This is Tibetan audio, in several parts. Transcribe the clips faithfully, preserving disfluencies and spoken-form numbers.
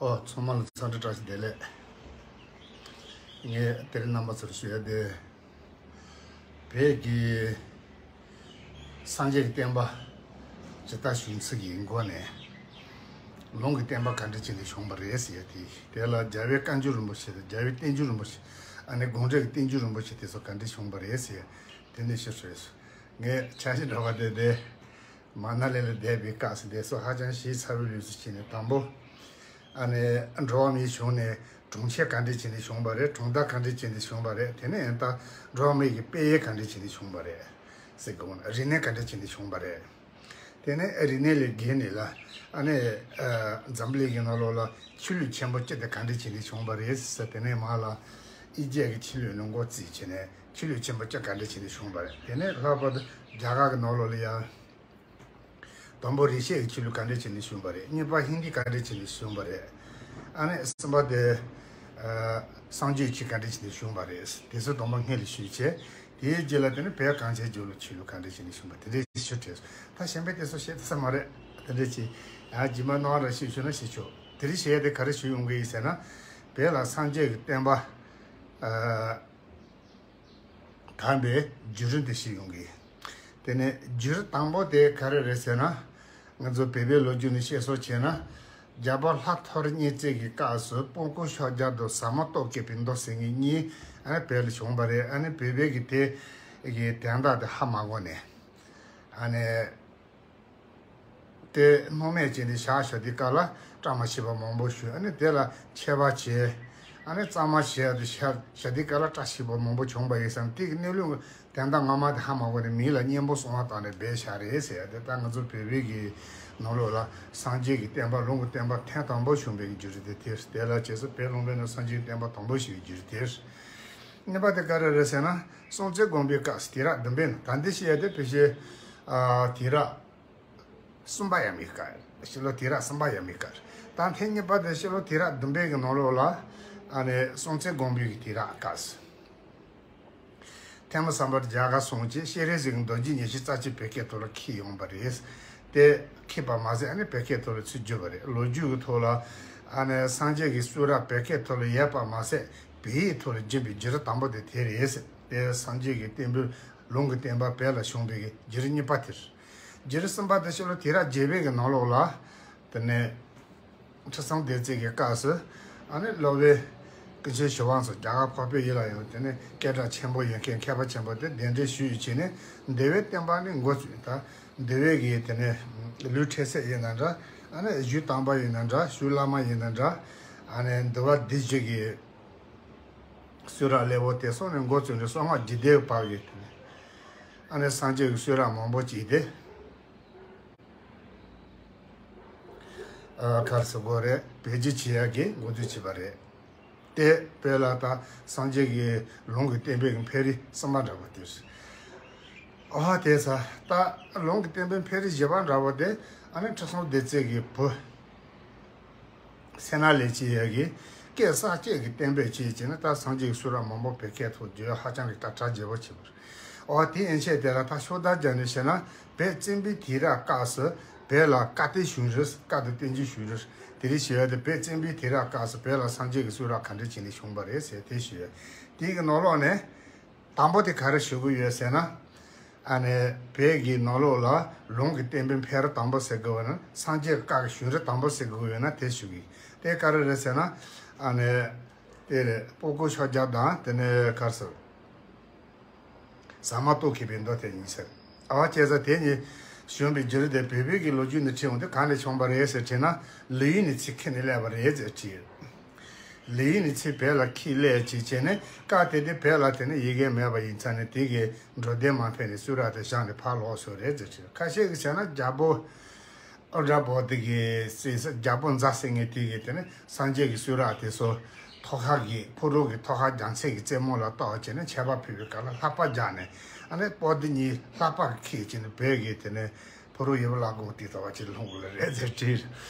ཨོ། ཚང་མ་ལ་འཚམས་འདྲི་བཀྲ་ཤིས་བདེ་ལེགས། ངས་དེ་རིང་རྣམ་པ་ཚོར་ཞུ་ཡ་དེ། བོད་ཀྱི་སངས་རྒྱས་ཀྱི་བསྟན་པ་ཇི་ལྟར་བྱུང་ཚུལ་གྱི་སྒོ་ནས། ལུང་གི་བསྟན་པ་ག་འདྲ་བྱས་ནས་བྱུང་བ་རེད་ཟེར་ཡ་དེ། དེ་ལ་རྒྱལ་བའི་བཀའ་འགྱུར་རིན་པོ་ཆེ་དང་། རྒྱལ་བའི་བསྟན་འགྱུར་རིན་པོ་ཆེ། ཨ་ནི་དགོངས་འགྲེལ་གྱི་བསྟན་འགྱུར་རིན་པོ་ཆེ་དེ་ཚོ་ག་འདྲ་བྱུང་བ་རེད་ཟེར་ཡ་དེ་ནས་ཞུ་ཞུས་སོང་། ངས་འཆར་གཞི་འདྲ་བ་དེ་དེ། མ་ན་ལི་ལ་བསྡད་པའི་སྐབས་སུ་དེ་ཚོ་ཧ་ཅང་ཞིབ་ཚགས་པོའི་ལུགས་སུ་བྱས་ནས། དང་པོ། ཨ་ནི་འགྲོ་བ་མིའི་གཞུང་ནས་གྲོང་ཁྱེར་ག་འདྲས་བྱས་ནས་བྱུང་བ་རེད། གྲོང་རྡལ་ག་འདྲས་བྱས་ནས་བྱུང་བ་རེད། དེ་ནས་ཡང་ད་འགྲོ་བ་མི་ཡི་དཔལ་ཡོན་ག་འདྲས་བྱས་ནས་བྱུང་བ་རེད་ཟེར་གོ་ན། རིག་གནས་ག་འདྲས་བྱས་ནས་བྱུང་བ་རེད། དེ་ནས་རིག་གནས་ལས་བརྒལ་ནས་ལ། ཨ་ནི་ཨ་འཛམ་གླིང་གི་ནང་ལོགས་ལ་ཆོས་ལུགས་ཆེན་པོ་བཅུ་དེ་ག་འདྲས་བྱས་ནས་བྱུང་བ་རེད་ཟེར། དེ་ནས་མར་ལ་ཨི་ཇིབ་ཀྱི་ཆོས་ལུགས་ནས་འགོ་བཙུགས་བྱས་ནས་ཆོས་ལུགས་ཆེན་པོ་བཅུ་ག་འདྲས་བྱས་ནས་བྱུང་བ་རེད། དེ་ནས་ལྷག་པར་དུ་རྒྱ་གར་གྱི་ནང་ལོགས་ལ་ཡང་། དང་པོ་རིག་བྱེད་ཀྱི་ཆོས་ལུགས་ག་འདྲས་བྱས་ནས་བྱུང་བ་རེད། གཉིས་པ་ཧིན་དི་ག་འདྲས་བྱས་ནས་བྱུང་བ་རེད། ཨ་ནི་གསུམ་པ་དེ། ཨ་གསང་སྤྱོད་ཆོས་ག་འདྲས་བྱས་ནས་བྱུང་བ་རེད། དེ་ཚོ་དང་པོ་སྔོན་ལ་ཞུས་བྱས། དེའི་རྗེས་ལ་དེ་ནི་བོད་གངས་ཅན་ལྗོངས་ལ་ཆོས་ལུགས་ག་འདྲས་བྱས་ནས་བྱུང་བ་དེ་འདྲས་ཞུ་དྲན་སོང་། ད་གཞན་པའི་དེ་ཚོ་བཤད་ཐུབ་ས་མ་རེད། དེ་འདྲས་ཀྱི། ཡང་རྗེས་མ་སྣང་བ་ར་ཞིག་ཞུ་ན་ཞིག་ཆོག། དེ་རིང་བཤད་ཡ་དེ་ག་རེ་ཞུ་ཡོང་གི་ཡིན་ཟེར་ན། བོད་ལ་སངས་རྒྱས་ཀྱི་བསྟན་པ། ཨ། དམ་པའི་བརྒྱུད་རིམ་དེ་ཞིག་ཡོང་གི། དེ་ནས་བརྒྱུད་རིམ་དང་པོ་དེ་ག་རེ་རེད་ཟེར་ན། ང་ཚོ་བོད་པའི་ལོ་རྒྱུས་ནས་བཤད་སྲོལ་བྱས་ན། རྒྱལ་པོ་ལྷ་ཐོ་རི་གཉན་བཙན་གྱི་སྐབས་སུ་སྤུ་གུ་ཤོ་རྒྱལ་དང་ཟ་མ་ཏོག་གི་བིན་ཏོ་ཟེར་མཁན་གཉིས་ཨ་ནི་བོད་ལ་བྱུང་བ་རེད། ཨ་ནི་བོད་པའི་གི་དེ་གི་དོན་དག་དེ་ཧ་མ་གོ་ནས། ཨ་ནི། དེ་སྣང་མེད་བྱས་ནས་བཞག་བཞག་དུས་སྐབས་ལ་བཀྲ་མ་ཤིས་པ་མང་པོ་བྱུང་། ཨ་ནི་དེ་ལ་ཆད་པ་བྱས། ཨ་ནི་གཙང་མ་བྱས་ཏེ་བཞག་བཞག་དུས་སྐབས་ལ་བཀྲ་ཤིས་པ་མང་པོ་བྱུང་བ་ཡིན་བསམ། དེ་གི་གནས་ལུགས་དོན་དག་ངོ་མ་དེ་ཧ་མ་གོ་ནས་མི་ལ་གཉེན་པོ་གསང་བ་བཏང་ནས་སྦས་བཞག་རེད་ཟེར་ཡ་དེ། ད་ང་ཚོ་བོད་པའི་གི་ནང་ལོགས་ལ་སངས་རྒྱས་ཀྱི་བསྟན་པ། ལུང་གི་བསྟན་པ་ཐེངས་དང་པོ་བྱུང་བའི་རྒྱུ་རེད་དེ། དེ་ལ་བྱས་ཙང་བོད་ལུང་པའི་ནང་སངས་རྒྱས་ཀྱི་བསྟན་པ་དང་པོ་ཞིག་རྒྱུ་རེད་དེ། གཉིས་པ་དེ་ག་རེ་རེད་ཟེར་ན། སྲོང་བཙན་སྒམ་པོའི་སྐབས་སུ་དུས་རབས་བདུན་པའི་ནང་། ད་འདི་བཤད་ཡ་དེ་ཕལ་ཆེར། ཨ་དུས་རབས་གསུམ་པ་ཡས་མས་སྐབས། ཕྱི་ལོ་དུས་རབས་གསུམ་པ་ཡས་མས་སྐབས། ད་ཐེངས་གཉིས་པ་དེ་ཕྱི་ལོ་དུས་རབས་བདུན་པའི་གི་ནང་ལོགས་ལ། ཨ་ནི་སྲོང་བཙན་སྒམ་པོའི་གི་དུས་རབས་སྐབས་སུ། ཐོན་མི་བསམ་པར་རྒྱ་གར་སོང་རྗེས་སྤྱན་རས་གཟིགས་རྡོ་རྗེ་ཉི་ཤུ་རྩ་གཅིག་བོད་སྐད་ཐོག་ལ་འཁྱེར་ཡོང་བ་རེད། དེ་འཁྱེར་བ་མ་ཟད་ཨ་ནི་བོད་སྐད་ཐོག་ལ་ཚུར་བསྒྱུར་བ་རེད། ལོ་རྒྱུས་ཀྱི་ཐོག་ལ། ཨ་ནི་སངས་རྒྱས་ཀྱི་གསུང་རབ་བོད་སྐད་ཐོག་ལ་ཡོད་པ་མ་ཟད། བོད་ཡིག་ཐོག་ལ་བསྒྱུར་བའི་བརྒྱུད་རིམ་དང་པོ་དེ་དེ་རེད། དེ་སངས་རྒྱས་ཀྱི་བསྟན་པའི་ལུང་གི་བསྟན་པ་བོད་ལ་བྱུང་བའི་བརྒྱུད་རིམ་གཉིས་པ་དེ་རེད། བརྒྱུད་རིམ་གསུམ་པ་དེ་ཕྱི་ལོ་དུས་རབས་བརྒྱད་པའི་གི་ནང་ལོགས་ལ། དེ་ནས་ཁྲི་སྲོང་ལྡེ་བཙན་གྱི་སྐབས་སུ། ཨ་ནི་སློབ་དཔོན་ཀུན་མཁྱེན་ཞི་བ་འཚོ་རྒྱ་གར་འཕགས་པའི་ཡུལ་ལ་ཡོང་། དེ་ནས་སྐད་གྲགས་ཆེན་པོ་ཡོད་མཁན་མཁས་པ་ཆེན་པོ་དེ་གདན་འདྲེན་ཞུས་བྱས་ནས་འདུལ་བའི་བསྟན་པ་ནི་འགོ་བཙུགས། ད་འདུལ་བའི་གི་དེ་ནས་ལུས་འཕྲལ་སེལ་ཡིན་ན་འདྲ། ཨ་ནི་གཞུ་དམ་པ་ཡིན་ན་འདྲ། གཞུ་བླ་མ་ཡིན་ན་འདྲ། ཨ་ནི་འདུལ་བ་འདི་བཞི་གི་གསུང་རབ་ལེའུ་དེ་སོགས་ནས་འགོ་བཙུགས་ནས་གསང་སྔགས་རྒྱུད་སྡེ་བར་གྱི་དེ་ནས། ཨ་ནི་སངས་རྒྱས་ཀྱི་གསུང་རབ་མང་པོ་ཅིག་དེ། ཨ་ག་རེ་ཟེར་དགོས་རེད། བེད་སྤྱོད་བྱེད་ཡག་གི་འགོ་འཛུགས་བྱས་པ་རེད། དེ་བོད་ལ་ད་སངས་རྒྱས་ཀྱི་ལུང་གི་བསྟན་པའི་འཕེལ་རིམ་གསུམ་པ་འདྲ་པོ་དེ་རེད། ཨ་དེ་ས་ད་ལུང་གི་བསྟན་པའི་འཕེལ་རིམ་བཞི་པ་འདྲ་པོ་དེ། ཨ་ནི་ཁྲི་སྲོང་ལྡེ་བཙན་གྱི་བུ་སད་ན་ལེགས་མཇིང་ཡ་གིས་སྐད་གསར་བཅད་ཀྱི་གཏན་འབེབས་བྱས་བྱས་ནས། ད་སངས་རྒྱས་ཀྱི་གསུང་རབ་མང་པོ་བོད་སྐད་ཐོག་བསྒྱུར། ཧ་ཅང་གི་ད་གྲ་རྒྱས་པོ་བྱས་པ་རེད། ཨོ་དེ་ཡན་ཆད་དེ་ལ་ད་ཤོག་ལྡེབ་བརྒྱབ་ནས་བཤད་ན། བོད་བཙན་པོའི་དུས་རབས་སྐབས་སུ་བོད་ལ་བཀའ་བསྟན་བྱུང་རིགས། བཀའ་དང་བསྟན་འགྱུར་བྱུང་རིགས། དེ་རིགས་ཞུ་ཡ་དེ། བོད་བཙན་པོའི་དུས་རབས་སྐབས་སུ་བོད་ལ་སངས་རྒྱས་ཀྱི་གསུང་རབ་ག་འདྲ་བྱས་ནས་བྱུང་བ་རེད་ཟེར་དེ་ཞུ་ཡ། དེའི་གི་ནང་ལོགས་ནས་དང་པོ་དེ་ག་རེ་ཞུ་གི་ཡོད་ཟེར་ན། ཨ་ནི་བོད་ཀྱི་ནང་ལོགས་ལ་ལུང་གི་བསྟན་པའི་འཕེལ་རིམ་དང་པོ་ཟེར་དགོས་ཡོད་ན། སངས་རྒྱས་བཀའ་གི་བྱུང་རིམ་དང་པོ་ཟེར་དགོས་ཡོད་ན་དེ་ཞུ་གི། དེ་ག་རེ་རེད་ཟེར་ན། ཨ་ནི་དེ་རེད། སྤུ་གུ་ཤོ་རྒྱལ་དང་དེ་ནས་ག་རེ་ཟེར། ཟ་མ་ཏོག་གི་བིན་ཏོ་དེ་གཉིས་ཟེར། ཨ་བ་བྱས་ཙང་དེ་གཉིས་བྱུང་བའི་རྒྱུ་རེད་དེ། བོད་བོད་ཀྱི་ལོ་རྒྱུས་ནས་དྲིས་འོང་དུས་གང་ནས་བྱུང་བ་རེད་ཟེར་དྲིས་ན། ལི་ཡུལ་ནས་ཚུར་ཁྱེར་ནས་སླེབས་པ་རེད་ཟེར་དྲིས། ལི་ཡུལ་ནས་ཚུར་བོད་ལ་ཁྱེར་སླེབས་བྱས་བྱས་ནས། སྐབས་དེ་དུས་བོད་ལ་དེ་ནས་ཡི་གེ་མེད་པ་ཡིན་ཙང་ནས། དེ་གི་འགྲོ་དོན་མ་ཕན་ནས་གསུང་རབ་དེ་བཞག་ནས་ཕར་ལོག་སོང་རེད་ཟེར་དྲིས། ཁ་ཤས་ཀྱིས་བྱས་ན་རྒྱལ་པོ་ཨ་དྲ་བོ་དེ་གི་སྲས་སུ་རྒྱལ་པོ་ཛ་ཟེར་མཁན་དེ་གིས་དེ་ནས་སངས་རྒྱས་ཀྱི་གསུང་རབ་དེ་ཚོ་ཐོག་ཁ་གི་ཕོ་རོག་གི་ཐོག་ཁ་རྒྱལ་མཚན་གྱི་རྩེ་མོ་ལ་གཏོགས་བྱས་ནས་མཆོད་པ་ཕུལ་བའི་སྐབས་ལ་ལྷགས་པ་རྒྱག་ནས། ཨ་ནི་པོ་ཏི་གཉིས་ལྷགས་པ་འཁྱེར་བྱས་ནས་བོད་ཀྱི་དེ་ནས་ཕོ་རོག་ཡུལ་བླ་གོང་དེ་ལྟ་བ་ཅིག་ལྷུང་དགོས་ལ་རེད་ཟེར་དྲིས།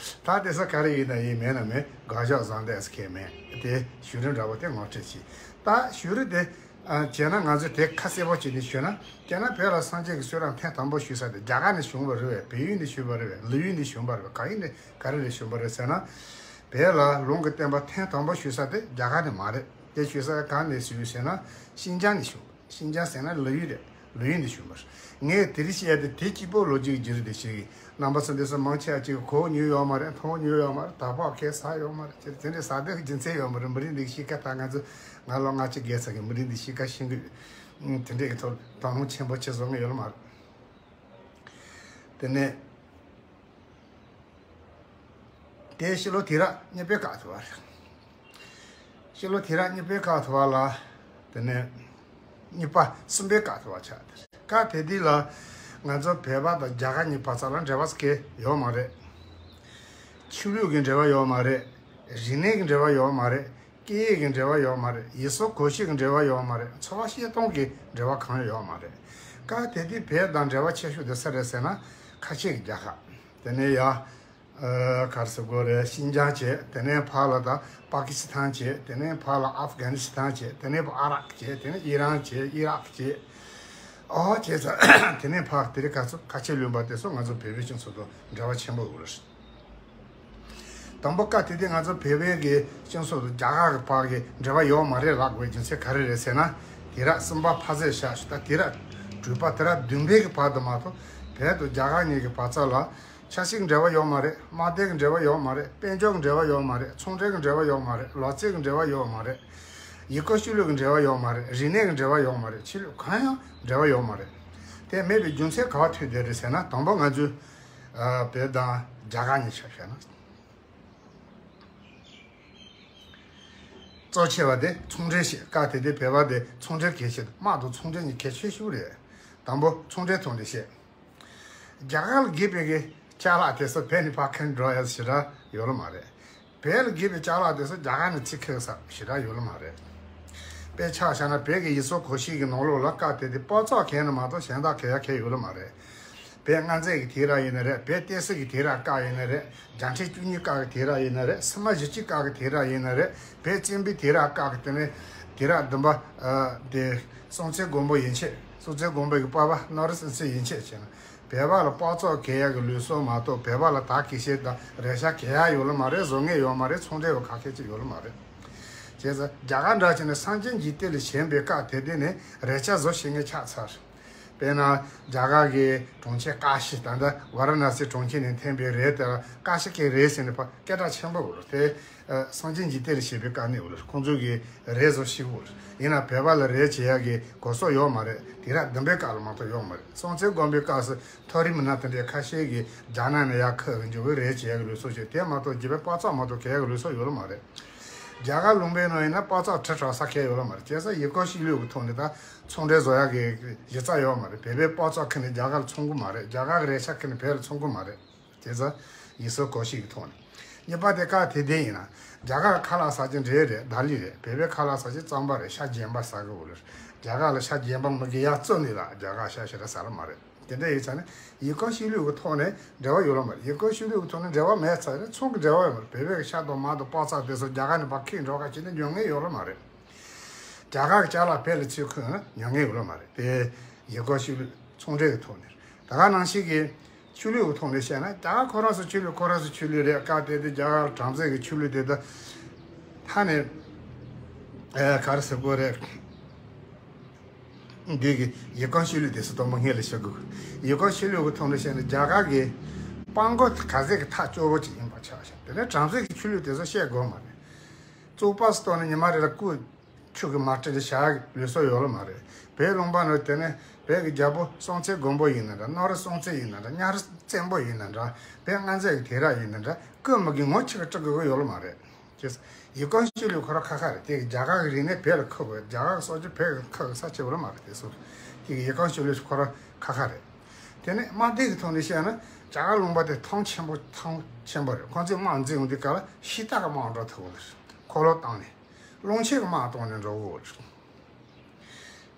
ད་དེ་ས་ག་རེ་ཡིན་ན་ཡིན། མེད་ན་མེད། དགག་བཞག་བཟང་འདེགས་ཁས་མེད། དེ་བྱུང་རིམ་འདྲ་པོ་དེ་ངོ་སྤྲོད་བྱས། ད་བྱུང་རིམ་དེ་ཨ་བྱས་ན། ང་ཚོས་དེ་ཁ་གསལ་པོ་བྱས་ནས་ཞུས་ན། བྱས་ན་བོད་ལ་སངས་རྒྱས་ཀྱི་གསུང་རབ་ཐེངས་དང་པོ་ཞུས་ས་དེ་རྒྱ་གར་ནས་བྱུང་བ་རེད་པས། བལ་ཡུལ་ནས་བྱུང་བ་རེད་པས། ལི་ཡུལ་ནས་བྱུང་བ་རེད་པས། གང་ཡིན་ནས་ག་རེ་ལས་བྱུང་བ་རེད་ཟེར་ན། བོད་ལ་ལུང་གི་བསྟན་པ་ཐེངས་དང་པོ་ཞུགས་ས་དེ་རྒྱ་གར་ནས་མ་རེད། དེ་ཞུགས་ས་གང་ནས་ཞུགས་ཟེར་ན་ཤིན་ཅང་ནས་ཞུགས། ཤིན་ཅང་ཟེར་ན་ལི་ཡུལ་རེད། ལི་ཡུལ་ནས་ཞུགས་པ་རེད། ངས་དེ་རིང་བཤད་ཡ་དེ་དེ་གཅིག་པོ་ལོ་རྒྱུས་ཀྱི་རྒྱུད་རིང་དེ་ཞིག་ཡིན། རྣམ་པ་ཚོ་འདི་ཚོ་མང་ཆེ་བ་ཅིག་གོ་མྱོང་ཡོད་མ་རེད། མཐོང་མྱོང་ཡོད་མ་རེད། ད་བར་ཁས་ཟ་ཡོད་མ་རེད། དེ་འདྲའི་ཟ་དེ་རྒྱུ་མཚན་ཡོད་མ་རེད། མི་རིགས་འདི་གཤིས་ཀ་ད་ང་ཚོ་ང་ལོ་ལྔ་བཅུ་བརྒལ་ཚར་གི་མི་རིགས་འདི་གཤིས་ཀ་ཤེས་གི་ཡོད། དེ་འདྲའི་གི་ཐོག་དོ་སྣང་ཆེན་པོ་བྱེད་བཟོ་ངེས་ཡོད་མ་རེད། དེ་ནས། དེ་ཕྱི་ལོ་དུས་རབས་གཉིས་པའི་སྐབས་དུ་བ་རེད། ཕྱི་ལོ་དུས་རབས་གཉིས་པའི་སྐབས་དུ་བ་ལ། དེ་ནས་གཉིས་པ་གསུམ་པའི་སྐབས་དུ་བ་ཆགས་ཏེ། སྐབས་དེ་དུས་ལ་ང་ཚོ་བོད་པ་དང་རྒྱ་གར་གཉིས་བར་ས་ལ་འབྲེལ་བ་སྐད་ཡོད་མ་རེད། ཆོས་ལུགས་ཀྱི་འབྲེལ་བ་ཡོད་མ་རེད། རིག་གནས་ཀྱི་འབྲེལ་བ་ཡོད་མ་རེད། སྐད་ཡིག་གི་འབྲེལ་བ་ཡོད་མ་རེད། ཡུལ་སྲོལ་གོམས་གཤིས་ཀྱི་འབྲེལ་བ་ཡོད་མ་རེད། འཚོ་བ་སྐྱེལ་སྟངས་ཀྱི་འབྲེལ་བ་གང་ཡང་ཡོད་མ་རེད། སྐབས་དེ་དུས་བོད་དང་འབྲེལ་བ་ཆེ་ཤོས་དེ་སུ་རེད་ཟེར་ན་ཁ་ཆེ་གི་རྒྱལ་ཁབ། དེ་ནས་ཡ། ཨ། ག་རེ་ཟེར་དགོས་རེད། ཤིན་ཅང་བྱས། དེ་ནས་ཕར་ལ་ད་པ་ཀི་སི་ཐན་བྱས། དེ་ནས་ཕར་ལ་ཨབ་གྷ་ནི་སི་ཐན་བྱས། དེ་ནས་ཕར་ཨ་རག་བྱས། དེ་ནས་ཨི་རན་བྱས། ཨི་རག་བྱས། ཨོ་བྱས་ཙང་དེ་ནས་ཕར་དེ་རིང་ཁ་ཚོ་ཁ་ཆེ་ལུང་པ་དེ་ཚོ་ང་ཚོ་བོད་པའི་སྤྱི་ཚོགས་དང་འབྲེལ་བ་ཆེན་པོ་ཡོད་རེད། དང་པོ་སྐབས་དེ་དུས་ང་ཚོ་བོད་པའི་གི་སྤྱི་ཚོགས་དང་རྒྱ་གར་གི་བར་གི་འབྲེལ་བ་ཡོད་མ་རེད་ལབ་དགོས་རྒྱུ་མཚན་ག་རེ་རེད་ཟེར་ན། དུས་རབས་གསུམ་པ་ཕར་ཚད་བཞག་ཞུ་ད་དུས་རབས་དྲུག་པ་དུས་རབས་བདུན་པའི་གི་བར་དུ་མ་གཏོགས་བོད་དང་རྒྱ་གར་གཉིས་ཀྱི་བར་ཚད་ལ། ཆབ་སྲིད་ཀྱི་འབྲེལ་བ་ཡོད་མ་རེད། དམག་དོན་གྱི་འབྲེལ་བ་ཡོད་མ་རེད། དཔལ་འབྱོར་གྱི་འབྲེལ་བ་ཡོད་མ་རེད། ཚོང་འབྲེལ་གྱི་འབྲེལ་བ་ཡོད་མ་རེད། ལོ་ཚད་ཀྱི་འབྲེལ་བ་ཡོད་མ་རེད། ཡུལ་སྐོར་ཆོས་ལུགས་ཀྱི་འབྲེལ་བ་ཡོད་མ་རེད། རིག་གནས་ཀྱི་འབྲེལ་བ་ཡོད་མ་རེད། ཆོས་ལུགས་གང་ཡང་འབྲེལ་བ་ཡོད་མ་རེད། དེ་མེད་པའི་རྒྱུ་མཚན་ག་པར་ཐུག་བསྡད་རེད་ཟེར་ན། དང་པོ་ང་ཚོས་ཨ་བོད་དང་རྒྱ་གར་གཉིས་ཆ་བཞག་ན། གཙོ་ཆེ་བ་དེ་ཚོང་འབྲེལ་བྱེད། སྐབས་དེ་དུས་བོད་པ་དེ་ཚོང་འབྲེལ་གལ་ཆེ། དམག་དང་ཚོང་འབྲེལ་གཉིས་གལ་ཆེ་ཤོས་རེད། དང་པོ་ཚོང་འབྲེལ་ཐོག་ནས་བཤད། རྒྱ་གར་ལ་དགོས་པའི་གི་ཅ་ལག་དེ་ཚོ་བོད་ནས་ཕར་འཁྱེར་འགྲོ་ཡ་ཞེ་དྲག་ཡོད་ལ་མ་རེད། བོད་ལ་དགོས་པའི་ཅ་ལག་དེ་ཚོ་རྒྱ་གར་ནས་ཚུར་འཁྱེར་ས་ཞེ་དྲག་ཡོད་ལ་མ་རེད། དཔེ་ཆ་བཞག་ན་བོད་ཀྱི་ཡུལ་སྲོལ་གོམས་གཤིས་ཀྱི་ནང་ལོགས་ལ་སྐབས་དེ་དུས་སྤོ་ཚོགས་གང་ནས་མ་གཏོགས་གཞན་དག་གང་ཡང་གང་ཡོད་ལ་མ་རེད། བོད་མངའ་མཛད་ཀྱི་དུས་རབས་ཡིན་ན་རེད། བོད་བསྟན་སྲིད་ཀྱི་དུས་རབས་སྐབས་ཡིན་ན་རེད། བརྒྱ་ཁྲི་བཅུ་གཉིས་སྐབས་ཀྱི་དུས་རབས་ཡིན་ན་རེད། སི་མ་བཞི་བཅུ་སྐབས་ཀྱི་དུས་རབས་ཡིན་ན་རེད། བོད་བཙན་པོའི་དུས་རབས་སྐབས་ཀྱི་དེ་ནས་དུས་རབས་བདུན་པ། ཨ། དེ་སྲོང་བཙན་སྒམ་པོ་ཡན་ཆད། སྲོང་བཙན་སྒམ་པོ་གི་པ་ཕ་ནོར་བུ་སྲིད་ཚེ་ཡན་ཆད་བྱས་ན། བོད་པ་ལ་སྤོ་ཚོགས་གང་ཡང་གི་ལུགས་སྲོལ་མ་གཏོགས་བོད་པ་ལ་དར་གྱི་ཤེས་དང་རེ་ཆ་གང་ཡང་ཡོད་ལ་མ་རེད། བཟོ་མཁན་ཡོད་མ་རེད། ཚོང་འབྲེལ་བ་ཁ་ཤས་ཅིག་ཡོད་ལ་མ་རེད། བྱས་ཙང་རྒྱ་གར་འདྲ་བྱས་ནས་སངས་རྒྱས་འཇིག་རྟེན་ལ་བྱོན་པའི་སྐབས་དེ་དུས་ནས་རེ་ཆ་བཟོ་ཤེས་མཁན་ཆགས་ཚར། དཔེར་ན་རྒྱ་གར་གྱི་གྲོང་ཁྱེར་ཀ་ཤི། ད་ལྟ་ཝཱ་ར་ཎ་སི་གྲོང་ཁྱེར་ནས་ཐོན་པའི་རས་དེ་ལ་ཀ་ཤི་ཀའི་རས་ཟེར་ནས་ཕར་སྐད་གྲགས་ཆེན་པོ་ཡོད་རེད་དེ། ཨ། སངས་རྒྱས་འཇིག་རྟེན་ལ་བྱོན་པའི་སྐབས་ནས་ཡོད་རེད། ཁོང་ཚོ་གིས་རས་བཟོ་ཤེས་ཡོད་རེད། ཡིན་ན་བོད་པ་ལ་རས་བྱེད་ཡག་གི་གོ་སོག་ཡོད་མ་རེད། དུས་རབས་བདུན་པའི་སྐབས་ལ་མ་གཏོགས་ཡོད་མ་རེད། སྲོང་བཙན་སྒམ་པོའི་སྐབས་སུ་མཐོ་རིམ་མི་སྣ་དེ་འདྲའི་ཁ་ཤས་ཀྱིས་རྒྱ་ནག་ནས་ཡར་ཁུར་གི་འཇུག་པའི་རས་བྱེད་ཡག་གི་ལུགས་སྲོལ་བྱས། དེ་མ་གཏོགས་རྒྱུད་པའི་སྤོ་ཚོགས་མ་གཏོགས་གང་ཡང་གི་ལུགས་སྲོལ་ཡོད་ལ་མ་རེད། རྒྱ་གར་ལུང་པའི་ནང་ཡིན་ན་སྤོ་ཚོགས་དྲིལ་བསྒྲགས་ས་གང་ཡང་ཡོད་ལ་མ་རེད། བྱས་ཙང་ཡུལ་སྐོར་ཆོས་ལུགས་ཀྱི་ཐོག་ནས་ད་ཚོང་འབྲེལ་བཟོ་ཡག་གི་གཞི་རྩ་ཡོད་མ་རེད། བོད་པའི་སྤོ་ཚོགས་ཁུར་ནས་རྒྱ་གར་ལ་འཚོང་གི་མ་རེད། རྒྱ་གར་གྱི་རས་ཆ་ཁུར་ནས་བོད་ལ་འཚོང་གི་མ་རེད། བྱས་ཙང་ཡུལ་སྲོལ་གོམས་གཤིས་ཀྱི་ཐོག་ནས། གཉིས་པ་དེ་སྐབས་དེ་དུས་ཡིན་ན་རྒྱ་གར་ཁ་ལག་ཟ་རྒྱུ་འབྲས་རེད། དར་ལི་རེད། བོད་པའི་ཁ་ལག་ཟ་རྒྱུ་རྩམ་པ་རེད། ཤ་རྗེན་པ་ཟ་གི་ཡོད་རེད། རྒྱ་གར་ལ་ཤ་རྗེན་པ་མི་གི་ཡར་བཙོས་ནས་ལ་རྒྱ་གར་ཤ་ཞེ་དྲག་ཟ་ལ་མ་རེད། དེ་འདྲ་ཡིན་ཙང་ནི་ཡུལ་སྐོར་ཆོས་ལུགས་ཀྱི་ཐོག་ནས་འབྲེལ་བ་ཡོད་ལ་མ་རེད། ཡུལ་སྐོར་ཆོས་ལུགས་ཀྱི་ཐོག་ནས་འབྲེལ་བ་མེད་ཙང་ནི་ཚོང་གི་འབྲེལ་བ་ཡོད་མ་རེད། བོད་པའི་ཤ་དང་མར་དང་སྤོ་ཚོགས་དེ་ཚོ་རྒྱ་གར་ནས་ཕར་ཁྱེར་འགྲོ་ག་བྱས་ནས་ཉོ་མཁན་ཡོད་ལ་མ་རེད། རྒྱ་གར་གྱི་ཅ་ལག་བོད་ལ་ཚུར་ཁུར་ན་ཉོ་མཁན་ཡོད་ལ་མ་རེད། དེ་ཡུལ་སྐོར་ཆོས་ལུགས་ཚོང་འབྲེལ་གྱི་ཐོག་ནས། ད་ག་ནང་བཞིན་གྱི་ཆོས་ལུགས་ཀྱི་ཐོག་ནས་བཤད་ན་རྒྱ་གར་ཁོ་རང་ཚོ་ཆོས་ལུགས་ཁོ་རང་ཚོ་ཆོས་ལུགས་རེད། སྐབས་དེ་དུས་རྒྱ་གར་བྲམ་ཟེ་གི་ཆོས་ལུགས་དེ་དག་ད་ནི་ཨ་ག་རེ་ཟེར་དགོས་རེད། འདི་གི་ཡུལ་སྐོར་ཆོས་ལུགས་དེ་ཚོ་དང་པོ་སྔོན་ལ་བཤད་དགོས། ཡུལ་སྐོར་ཆོས་ལུགས་ཀྱི་ཐོག་ནས་བཤད་ན་རྒྱ་གར་གྱི་སྤྲང་པོ་ག་ཟེ་གི་ཐག་གཅོད་པོ་ཅིག་ཡིན་པ་ཆགས་ཤག་དེ་ནས་བྲམ་ཟེ་གི་ཆོས་ལུགས་དེ་ཚོ་བཤད་དགོས་མ་རེད། བཙོག་པ་སུ་གཏོང་ནས་ཉི་མ་རེ་ལ་སྐུ་ཆུ་གི་མར་སྤྲད་དེ་བཞག་ལུགས་སྲོལ་ཡོད་ལ་མ་རེད། བོད་ལུང་པ་ནང་དེ་ནས་བོད་ཀྱི་རྒྱལ་པོ་སྲོང་བཙན་སྒམ་པོ་ཡིན་ན་འདྲ། ནོར་བུ་སྲོང་བཙན་ཡིན་ན་འདྲ། གཉའ་རི་བཙན་པོ་ཡིན་ན་འདྲ། བོད་མངའ་མཛད་ཀྱི་དུས་རབས་ཡིན་ན་འདྲ། སྐུ་མི་གི་ངོ་ཆི་གི་སྤྲད་དགོས་ཀྱི་ཡོད་ལ་མ་རེད། ཅེས། ཡུལ་སྐོར་ཆོས་ལུགས་ཁོ་རང་ཁ་ཁ་རེད། དེ་གི་རྒྱ་གར་གི་རིག་གནས་བོད་ལ་ཁུར་དགོས། རྒྱ་གར་གི་སྲོལ་རྒྱུན་བོད་ལ་ཁུར་དགོས་ས་ཆེ་བོ་ལ་མ་རེད། དེ་ཚོ་དེ་གི་ཡུལ་སྐོར་ཆོས་ལུགས་ཁོ་རང་ཁ་ཁ་རེད། དེ་ནས་དམག་སྡེ་གི་ཐོག་ནས་བཤད་ན་རྒྱ་གར་ལུང་པ་དེ་ཐང་ཆེན་པོ་ཐང་ཆེན་པོ་རེད། ཁོང་ཚོས་དམག་འཛིང་ཡོང་དུས་སྐབས་ལ་ཤི་རྟ་གི་དམག་འགྲོ་ཐུབ་གི་རེད། འཁོར་ལོ་བཏང་ནས། སློང་ཆེན་གྱི་དམག་གཏོང་ནས་འགྲོ་གི་རེད།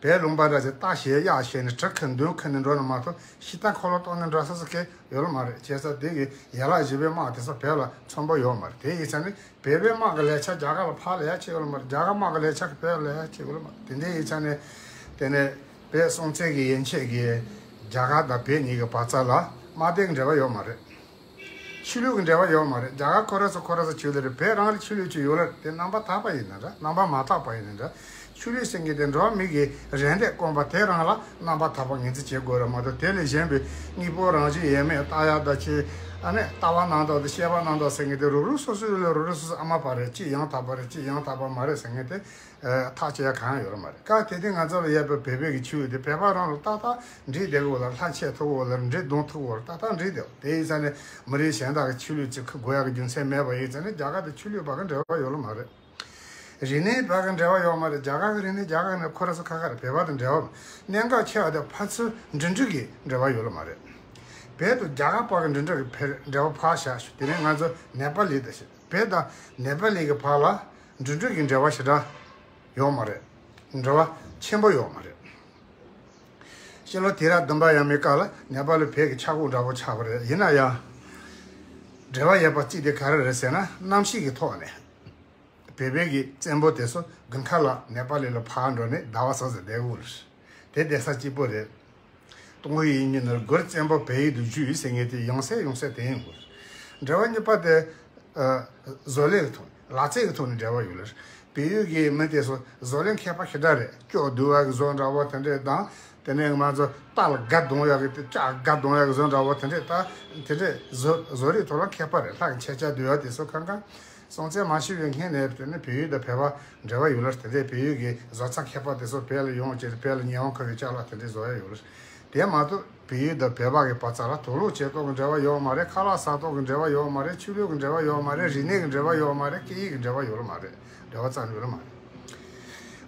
བོད་ལུང་པ་འདྲ་ཞིག་རྟ་ཞེས་གཡག་ཞེས་ནས་གྲི་ཁུར་མདུང་ཁུར་ནས་འགྲོ་ནས་མ་གཏོགས་ཤི་རྟ་འཁོར་ལོ་གཏོང་ནས་འགྲོ་ས་སུ་གས་ཡོད་ལ་མ་རེད། བྱས་ཙང་དེ་གི་ཡན་ལག་བཞི་པའི་དམག་དེ་ཚོ་བོད་ལ་མཚོན་པོ་ཡོད་མ་རེད། དེ་ཡིན་ཙང་ནི་བོད་པའི་དམག་གི་ལས་ཆ་རྒྱ་གར་ལ་ཕར་ལས་ཡ་ཆེ་ཡོད་ལ་མ་རེད། རྒྱ་གར་དམག་གི་ལས་ཆ་གི་བོད་ལ་ལས་ཡ་ཆེ་ཡོད་ལ་མ་རེད། དེ་འདྲ་ཡིན་ཙང་ནི་དེ་ནས་བོད་སྲོང་བཙན་གྱི་ཡན་ཆད་ཀྱི་རྒྱ་གར་དང་བོད་གཉིས་ཀྱི་བར་མཚམས་ལ་དམག་དོན་གྱི་འབྲེལ་བ་ཡོད་མ་རེད། ཆོས་ལུགས་ཀྱི་འབྲེལ་བ་ཡོད་མ་རེད། རྒྱ་གར་ཁོ་རང་ཚོ་ཁོ་རང་ཚོ་ཆོས་ལུགས་རེད། བོད་རང་ལ་ཆོས་ལུགས་ཅིག་ཡོད་རེད། དེ་རྣམ་པར་དག་པ་ཡིན་ན་འདྲ། རྣམ་པར་མ་དག་པ་ཡིན་ན་འདྲ། ཆོས་ལུགས་ཟེར་མཁན་དེ་འགྲོ་བ་མི་གི་རེ་འདོད་སྐོང་བ་དེ་རང་ལ་རྣམ་པར་དག་པ་ངོས་འཛིན་བྱེད་དགོས་རེད་མ་གཏོགས། དེ་ལས་གཞན་པའི་དངོས་པོ་རང་བཞིན་ཡོད་མེད་ལྟ་ཡག་དང་། ཅིག་ཨ་ནི་ལྟ་བ་རྣམ་དག་དང་བཤད་པ་རྣམ་དག་ཟེར་མཁན་དེ་རུ་རུ་སོ་སོའི་ལ་རུ་རུ་སོ་སོ་ཨ་མ་པ་རེད། ཅིག་ཡང་དག་པ་རེད། ཅིག་ཡང་དག་པ་མ་རེད་ཟེར་མཁན་དེ། ཨ། ཐག་བཅད་ཡ་གང་ཡང་ཡོད་མ་རེད། སྐབས་དེ་དུས་ང་ཚོ་ལ་ཡོད་པའི་བོད་པའི་གི་ཆོས་དེ་བོད་པ་རང་ལ་ཏག་ཏག་འགྲིག་བསྡད་ཀྱི་ཡོད་ལ། ལྷ་མཆོད་ཐུབ་ཀྱི་ཡོད་ལ། འགྲིག་འདོན་ཐུབ་ཀྱི་ཡོད་ལ། ཏག་ཏག་འགྲིག་བསྡད་ཡོད། དེ་ཡིན་ཙང་ནས་མི་རིགས་གཞན་དག་གི་ཆོས་ལུགས་ཅིག་ཁུར་དགོས་ཡག་གི་རྒྱུ་མཚན་མེད་པ་ཡིན་ཙང་ནས། རྒྱ་གར་དང་ཆོས་ལུགས་བར་གྱི་འབྲེལ་བ་ཡོད་ལ་མ་རེད། རིག་གནས་བར་གྱི་འབྲེལ་བ་ཡོད་མ་རེད། རྒྱ་གར་གྱི་རིག་གནས་རྒྱ་གར་ནས་ཁོ་རང་ཚོ་ཁ་ཁ་རེད། བོད་པ་དང་འབྲེལ་བ་མེད། གནད་འགག་ཆེ་བ་དེ་ཕར་ཚུར་འགྲིམ་འགྲུལ་གྱི་འབྲེལ་བ་ཡོད་ལ་མ་རེད། བོད་དང་རྒྱ་གར་བར་གྱི་འགྲིམ་འགྲུལ་གྱི་འབྲེལ་བ་ཕར་བཞག་ཞུ། དེ་ནས་ང་ཚོ་ནེ་པ་ལི་དང་ཞུ། བོད་དང་ནེ་པ་ལི་གི་བར་ལ་འགྲིམ་འགྲུལ་གྱི་འབྲེལ་བ་ཞེ་དྲག་ཡོད་མ་རེད། འབྲེལ་བ་ཆེན་པོ་ཡོད་མ་རེད། ཕྱི་ལོ་དུས་རབས་བདུན་པ་ཡས་མའི་སྐབས་ལ་ནེ་པ་ལ་བོད་ཀྱི་ཆག་སྒོ་འདྲ་པོ་ཆགས་པ་རེད། ཡིན་ན་ཡང་འབྲེལ་བ་ཡོད་པ་གཅིག་དེ་ག་རེ་རེད་ཟེར་ན། གནམ་གཤིས་ཀྱི་ཐོག་ནས་བོད་པའི་གི་བཙན་པོ་དེ་ཚོ་དགུན་ཁ་ལ་ནེ་པ་ལི་ལ་ཕར་འགྲོ་ནས་ཟླ་བ་གསུམ་ཙམ་བསྡད་དགོས་རེད། དེ་བསྡད་ས་གཅིག་པོ་རེད། ཏུང་ཧོང་ཡིག་རྙིང་ནང་གུར་བཙན་པོ་བལ་ཡུལ་དུ་བཞུད་ཟེར་མཁན་དེ་ཡང་སེ་ཡང་སེ་དེ་ཡིན་དགོས། འབྲེལ་བ་གཉིས་པ་དེ། ཨ། བཟོ་ལས་ཀྱི་ཐོག་ནས། ལག་རྩལ་གྱི་ཐོག་ནས་འབྲེལ་བ་ཡོད་ལ། བལ་ཡུལ་གྱི་མི་དེ་ཚོ་བཟོ་ལས་མཁས་པ་ཞེ་དྲག་རེད། ལྕགས་རྡུང་བ་གི་བཟོ་འདྲ་པོ་དེ་འདྲས་དང་། དེ་ནས་ང་ཚོ་རྟ་ལ་སྒ་རྡུང་ཡག་གི་དེ། ལྕགས་སྒ་རྡུང་ཡག་གི་བཟོ་འདྲ་པོ་དེ་འདྲས། ད་དེ་འདྲས་བཟོ་བཟོ་རིག་ཐོག་ལ་མཁས་པ་རེད། ལྷ་གི་མཆོད་ཆས་རྡུང་ཡག་དེ་ཚོ་གང་གང་། སྲོང་བཙན་མ་བྱོན་པའི་སྔོན་ནས་དེ་ནས་བལ་ཡུལ་དང་བོད་པ་འབྲེལ་བ་ཡོད་ལ། དེ་འདྲས་བལ་ཡུལ་གྱི་བཟོ་རྩལ་མཁས་པ་དེ་ཚོ་བོད་ལ་ཡོང་བྱས་ཏེ་བོད་ལ་ཉི་ཧོང་ཁ་བའི་ཅ་ལག་དེ་འདྲས་བཟོ་ཡག་ཡོད་ལ། དེ་མ་གཏོགས་བལ་ཡུལ་དང་བོད་པ་གི་བར་མཚམས་ལ་དུག་ལོག་བྱེད་སྟངས་ཀྱི་འབྲེལ་བ་ཡོད་མ་རེད། ཁ་ལག་ཟ་སྟངས་ཀྱི་འབྲེལ་བ་ཡོད་མ་རེད། ཆོས་ལུགས་ཀྱི་འབྲེལ་བ་ཡོད་མ་རེད། སྐད་ཡིག་གི་འབྲེལ་བ་ཡོད་མ་རེད། སྐད་ཡིག་གི་འབྲེལ་བ་ཡོད་ལ་མ་རེད། འབྲེལ་བ་རྩ་ནས་ཡོད་ལ་མ་རེད།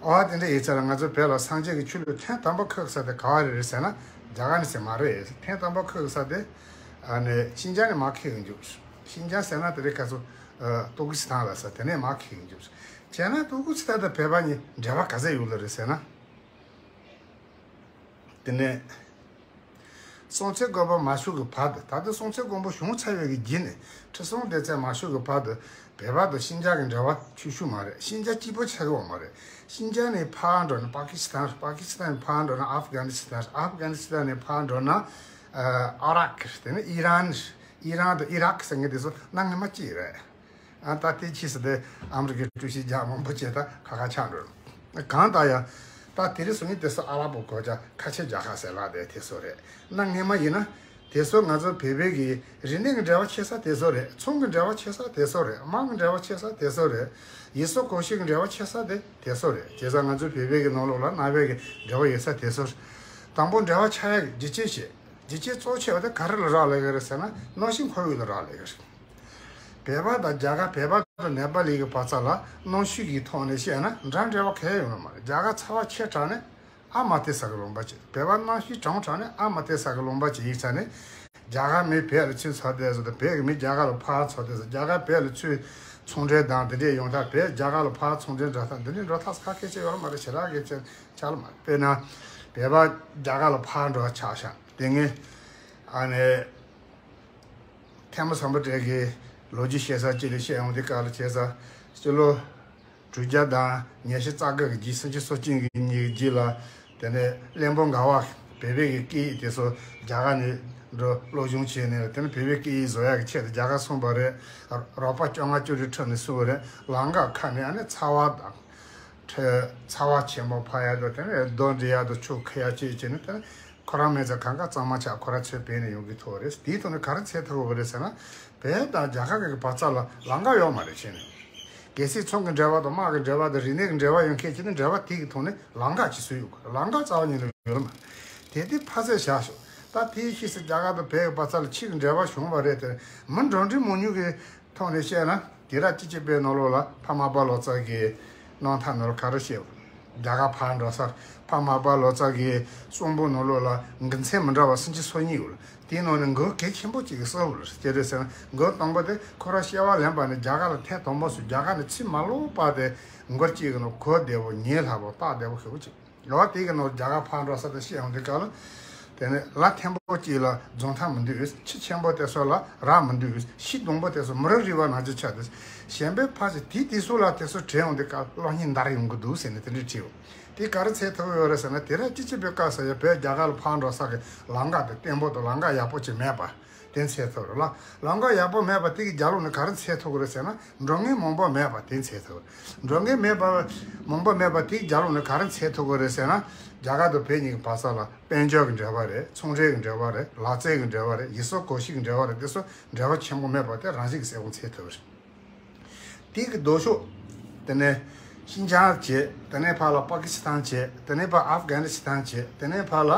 ཨོ། དེ་འདྲ་ཡིན་ཙང་ལ་ང་ཚོ་བོད་ལ་སངས་རྒྱས་ཀྱི་ཆོས་ལུགས་ཐེངས་དང་པོ་ཁུག་ས་དེ་ག་བ་རེད་ཟེར་ན། རྒྱ་གར་ནས་ཟེར་མ་རེད། ཐེངས་དང་པོ་ཁུག་ས་དེ། ཨ་ནི་ཤིན་ཅང་ནས་མར་ཁུག་གི་འཇུག་ཤིན་ཅང་ཟེར་ན་དེ་རིང་ཁ་སང་། ཨ། ཏུར་ཀི་སི་ཐན་ལབ་ས་དེ་ནས་མར་ཁུག་གི་འཇུག་བྱས་ན་ཏུར་ཀི་སི་ཐན་དང་བོད་པ་གཉིས་འབྲེལ་བ་ག་ཚད་ཡོད་ལ་རེད་ཟེར་ན། དེ་ནས་སྲོང་བཙན་སྒམ་པོ་མ་བྱོན་གྱི་བར་དུ། ད་ལྟ་སྲོང་བཙན་སྒམ་པོ་བྱོན་ཚར་བའི་གི་རྗེས་ནས་ཁྲི་སྲོང་ལྡེ་བཙན་མ་བྱོན་གྱི་བར་དུ་བོད་པ་དང་ཤིན་ཅང་གི་འབྲེལ་བ་ཆེ་ཤོས་མ་རེད། ཤིན་ཅང་གཅིག་པོ་ཆགས་ཀྱི་ཡོད་མ་རེད། ཤིན་ཅང་ནས་ཕར་འགྲོ་ན་པ་ཀི་སི་ཐན། པ་ཀི་སི་ཐན་ནས་ཕར་འགྲོ་ན་ཨབ་གྷ་ནི་སི་ཐན། ཨབ་གྷ་ནི་སི་ཐན་ནས་ཕར་འགྲོ་ན། ཨ། ཨི་རག་དེ་ནས་ཨི་རན། ཨི་རན་དང་ཨི་རག་ཟེར་མཁན་དེ་ཚོ་གནའ་སྔ་མོ་གཅིག་རེད། ཨ། ད་དེ་ཕྱིས་སུ་དེ་ཨ་མི་རི་ཀའི་ཀྲུའུ་ཞི་རྒྱ་མང་པོ་བྱས། ད་ཁ་ཁ་ཆགས་འགྲོ། གང་ལྟར་ཡང་ད་དེ་རིང་སང་ཉིན་དེ་ཚོ་ཨ་ར་པོ་གོ་ཅག་ཁ་ཆེ་རྒྱ་གར་ཟེར་ལབ་དེ་དེ་ཚོ་རེད། གནའ་སྔ་མོ་ཡིན་ན་དེ་ཚོ་ང་ཚོ་བོད་པའི་གི་རིག་གནས་ཀྱི་འབྲེལ་བ་ཆེ་ས་དེ་ཚོ་རེད། ཚོང་གི་འབྲེལ་བ་ཆེ་ས་དེ་ཚོ་རེད། དམག་གི་འབྲེལ་བ་ཆེ་ས་དེ་ཚོ་རེད། ཡུལ་སྲོལ་གོམས་གཤིས་ཀྱི་འབྲེལ་བ་ཆེ་ས་དེ་དེ་ཚོ་རེད། བྱས་ཙང་ང་ཚོ་བོད་པའི་གི་ནང་ལོགས་ལ་གནའ་བོའི་གི་འབྲེལ་བ་ཡོད་ས་དེ་ཚོ་རེད། དང་པོ་འབྲེལ་བ་ཆགས་ཡག་གི་རྒྱུ་རྐྱེན་བཤད། རྒྱུ་རྐྱེན་གཙོ་ཆེ་བ་དེ་ག་རེ་ལ་རག་ལས་ཀྱི་རེད་ཟེར་ན། གནམ་གཤིས་འཁོར་བ་ལ་རག་ལས་ཀྱི་རེད། བོད་པ་དང་རྒྱ་གར། བོད་པ་དང་ནེ་པ་ལི་གི་བར་མཚམས་ལ་གནམ་གཤིས་ཀྱི་ཐོག་ནས་བཤད་ན་འདྲ་འབྲེལ་བ་གང་ཡང་ཡོད་ནི་མ་རེད། རྒྱ་གར་ཚ་བ་ཆེ་དྲགས་ནས་ཨ་མ་དེ་ས་གི་ལུང་པ་བྱེད། བོད་པ་གནམ་གཤིས་གྲང་དྲགས་ནས་ཨ་མ་དེ་ས་གི་ལུང་པ་བྱེད་ཡིན་ཙང་ནས། རྒྱ་གར་མི་བོད་ལ་ཚུར་འཚོ་བསྡད་ཟེར་དང་། བོད་ཀྱི་མི་རྒྱ་གར་ལ་ཕར་འཚོ་བསྡད་ཟེར། རྒྱ་གར་བོད་ལ་ཚུར་ཚོང་འབྲེལ་དང་དེ་འདྲས་ཡོང་ཐབས། བོད་རྒྱ་གར་ལ་ཕར་ཚོང་འབྲེལ་འདྲ་ཐབས་འདི་འདྲས་འགྲོ་ཐབས་ཁ་ཁེ་ཆེ་ཡོད་ལ་མ་རེད། ཞེ་དྲག་གི་ཆེ་ཆགས་ལ་མ་རེད། དཔེར་ན་བོད་པ་རྒྱ་གར་ལ་ཕར་འགྲོ་ཆགས་ཤག་དེ་ངས་ཨ་ནི་ཐེན་མོ་བཟང་པོ་གྲས་ཀྱི་ལོ་རྒྱུས་བཤད་ས་ཅིག་ལ་བཤད་ཡོང་དུས་སྐབས་ལ། བྱས་ཙང་སྤྱི་ལོ་དྲུག་བརྒྱ་དང་ཉི་ཤུ་རྩ་དགུ་གི་རྗེས། སུམ་ཅུ་སོ་གཅིག་གི་ཉིན་གྱི་རྗེས་ལ། དེ་ནས་བློན་པོ་འགའ་བ་བོད་པའི་གི་སྐད་ཡིག་དེ་ཚོ་རྒྱ་གར་ནས་འགྲོ་སློབ་སྦྱོང་བྱས་ནས། དེ་ནས་བོད་པའི་སྐད་ཡིག་བཟོ་ཡག་གི་ཆེད་དུ་རྒྱ་གར་སོང་པ་རེད། རོགས་པ་བཅོ་ལྔ་བཅུ་དྲུག་ཁྲིད་ནས་སོང་བ་རེད། ལམ་ཁ་ཁ་ནས་ཨ་ནི་ཚ་བ་དང་། ཁྲི་ཚ་བ་ཆེན་པོ་འཕར་ཡག་དང་། དེ་ནས་རྡོ་འདྲེད་ཡག་དང་། ཆུ་ཁུར་ཡག་བཅས་བྱས་ནས། དེ་ནས་ཁོ་རང་མེད་ཙང་གང་ག་གཙང་མ་ཆགས། ཁོ་རང་ཚོའི་བོད་ནས་ཡོང་གི་ཐུག་པ་རེད། དེའི་ཐོག་ནས་ག་རེ་འཚོལ་ཐུབ་པ་རེད་ཟེར་ན། བོད་དང་རྒྱ་གར་གྱི་བར་མཚམས་ལ་ལམ་ཁ་ཡོད་མ་རེད། བྱས་ནས་གལ་སྲིད་ཚོང་གི་འབྲེལ་བ་དང་། དམག་གི་འབྲེལ་བ་དང་། རིག་གནས་ཀྱི་འབྲེལ་བ་ཡོད་མཁན་བྱས་ན། འབྲེལ་བ་དེ་གི་ཐོག་ནས་ལམ་ཁ་ཅིག་བཟོས་ཡོད་དགོས། ལམ་ཁ་རྩ་བ་ཉིད་ནས་ཡོད་མ་རེད། དེ་དེ་ཕར་ཚད་བཞག་ཤོག་ད་དེའི་ཕྱིས་སུ་རྒྱ་གར་དང་བོད་ཀྱི་བར་མཚམས་ལ་ཕྱིའི་འབྲེལ་བ་བྱུང་བ་རེད་དེ། མི་འགྲོ་འགྲུལ་མང་ཉུང་གི་ཐོག་ནས་བཤད་ན། དུས་རབས་བཅུ་གཅིག་པའི་ནང་ལོགས་ལ་ཕ་མར་པ་ལོ་ཙཱ་གིས་གནང་ཐབས་ནང་ལ་ག་རེ་བཤད། རྒྱ་གར་ཕར་འགྲོ་སར་ཕ་མར་པ་ལོ་ཙཱ་གི་གསུང་འབུམ་ནང་ལོགས་ལ་འགོ་མཚན་མི་འདྲ་བ་སུམ་ཅུ་སོ་གཉིས་ཡོད་ལ། དེའི་ནང་ནས་འགོ་གལ་ཆེན་པོ་གཅིག་གི་གསལ་བོ་ལ་སྐྱེ་རེད་ཟེར་ན། འགོ་དང་པོ་དེ་ཁོ་རང་སྐྱེ་བ་ལེན་པ་ནས་རྒྱ་གར་ལ་ཐེངས་དང་པོ་སུ། རྒྱ་གར་ནས་ཚུར་མ་ལོག་བར་དེ་འགོ་གཅིག་གི་ནང་གོ་བདེ་བོ། ཉན་སླ་བོ། རྟོགས་བདེ་བོ་ཞེ་པོ་ཅིག་ལོ་དེ་གི་ནང་རྒྱ་གར་ཕར་འགྲོ་ས་དེ་བཤད་ཡོང་དུས་སྐབས་ལ། དེ་ནས་ལ་ཐེན་པོ་གཅིག་ལ་རྫོགས་མཐའ་མི་འདུག་ཁྱི་ཆེན་པོ་དེ་ཚོ་ལ་རྭ་མི་འདུག་ཤིང་སྡོང་པོ་དེ་ཚོ་མི་རབས་རིམ་པ་ནང་བཞིན་ཆགས་ཏེ། གཞན་པའི་ཕར་ཚུར་དེ་དེ་ཚོ་ལ་དེ་ཚོ་དྲན་ཡོང་དུས་སྐབས་གློག་བརྙན་འདར་ཡོང་གི་འདུག་ཟེར་ནས་དེ་འདྲས་བྲིས་ཡོད། དེ་ག་རེ་འཚོལ་ཐུབ་ཡོད་རེད་ཟེར་ན། དུས་རབས་བཅུ་གཅིག་པའི་སྐབས་སུ་ཡང་བོད་རྒྱ་གར་ལ་ཕར་འགྲོ་ས་གི་ལམ་ཁ་དེ་བརྟན་པོ་དང་། ལམ་ཁ་ཡག་པོ་ཅིག་མེད་པ། དེ་འཚོལ་ཐུབ་རེད་ལ། ལམ་ཁ་ཡག་པོ་མེད་པ་དེ་གི་རྒྱབ་ལོགས་ནས་ག་རེ་འཚོལ་ཐུབ་ཀྱི་རེད་ཟེར་ན། འགྲོ་མཁན་མང་པོ་མེད་པ་དེ་འཚོལ་ཐུབ་རེད། འགྲོ་མཁན་མེད་པ་མང་པོ་མེད་པ་དེ་གི་རྒྱབ་ལོགས་ནས་ག་རེ་འཚོལ་ཐུབ་ཀྱི་རེད་ཟེར་ན། རྒྱ་གར་དང་བོད་གཉིས་ཀྱི་བར་ས་ལ་དཔལ་འབྱོར་གྱི་འབྲེལ་བ་རེད། ཚོང་འབྲེལ་གྱི་འབྲེལ་བ་རེད། ལག་རྩལ་གྱི་འབྲེལ་བ་རེད། ཡུལ་སྲོལ་གོམས་གཤིས་ཀྱི་འབྲེལ་བ་རེད། དེ་ཚོ་འབྲེལ་བ་ཆེན་པོ་མེད་པ་དེ་རང་བཞིན་གྱི་གསལ་པོ་འཚོལ་ཐུབ་རེད། དེ་གི་ལྡོག་ཕྱོགས། དེ་ནས་ཤིན་ཅང་བྱས། དེ་ནས་ཕར་ལ་པ་ཀི་སི་ཐན་བྱས། དེ་ནས་ཕར་ཨབ་གྷ་ནི་སི་ཐན་བྱས། དེ་ནས་ཕར་ལ་